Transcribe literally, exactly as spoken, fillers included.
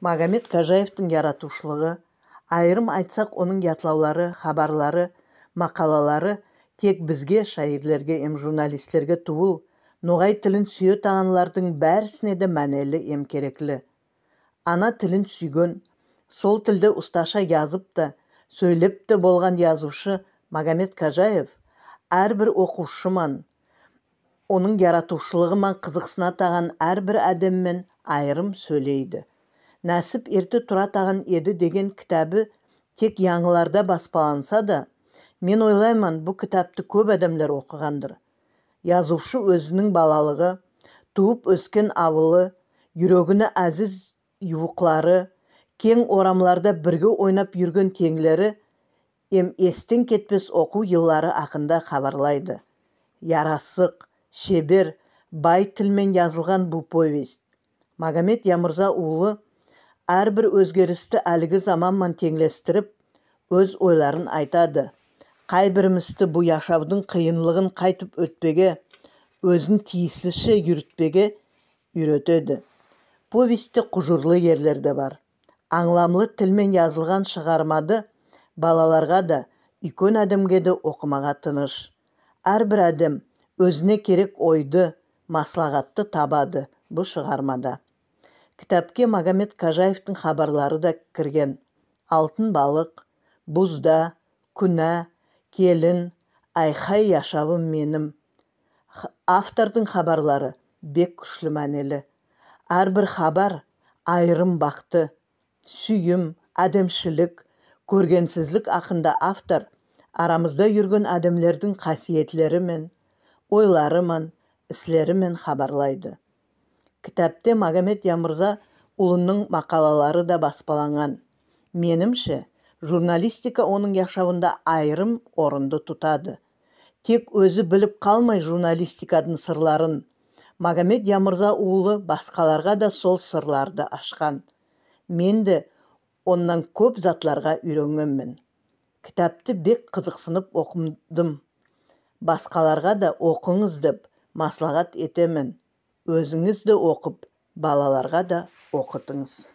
Магомед Кожаевтинъ яратувшылыгы, айырым айтсак, онынъ ятлавлары, хабарлары, макалалары тек бизге, шаирлерге эм журналистлерге тувыл, ногай тилин суьетаганлардынъ баьрисине де маьнели эм керекли. Ана тилин суьйген, сол тилде усташа язып та, соьйлеп те болган язувшы Магомед Кожаев аьр бир окувшы ман, онынъ яратувшылыгы ман кызыксынатаган аьр бир аьдем мен айырым соьйлейди. «Насип эрте туратаган эди» деген китаби тек янъыларда баспаланса да, мен ойлайман, бу китапты коьп аьдемлер окыгандыр. Язувшы оьзининъ балалыгы, тувып оьскен авылы, юрегине аьзиз ювыклары, кенъ орамларда бирге ойнап юрген тенълери эм эстен кетпес окув йыллары акында хабарлайды. Ярасык, шебер, бай тил мен язылган бу повесть. Магомед Ямырза улы аьр бир оьзгеристи аьлиги заман ман тенълестирип, оьз ойларын айтады. Кайбиримизди бу яшавдынъ кыйынлыгын кайтип оьтпеге, оьзин тийислише юритпеге уьйретеди. Повестьте кужырлы ерлер де бар. Анъламлы тил мен язылган шыгармады балаларга да, уьйкен аьдемге де окымага тыныш. Аьр бир аьдем оьзине керек ойды, маслагатты табады бу шыгармада. Китапке Магомед Кожаевтинъ хабарлары да кирген. «Алтын балык», «Бузда», «Куьна», «Келин», «Айхай, яшавым меним». Х- Автордынъ хабарлары бек куьшли маьнели. Аьр бир хабар айырым бакты, суьйим, аьдемшилик, коьргенсизлик акында автор арамызда юрген аьдемлердинъ касиетлери мен, ойлары ман, ислери мен хабарлайды. Китапте Магомед Ямырза улынынъ макалалары да баспаланган. Менимше, журналистика онынъ яшавында айырым орынды тутады. Тек оьзи билип калмай журналистикадынъ сырларын, Магомед Ямырза улы баскаларга да сол сырларды ашкан. Мен де оннан коьп затларга уьйренгенмен. Китапты бек кызыксынып окыдым. Баскаларга да окынъыз деп маслагат этемен. Оьзинъиз де окып, балаларга да окытынъыз.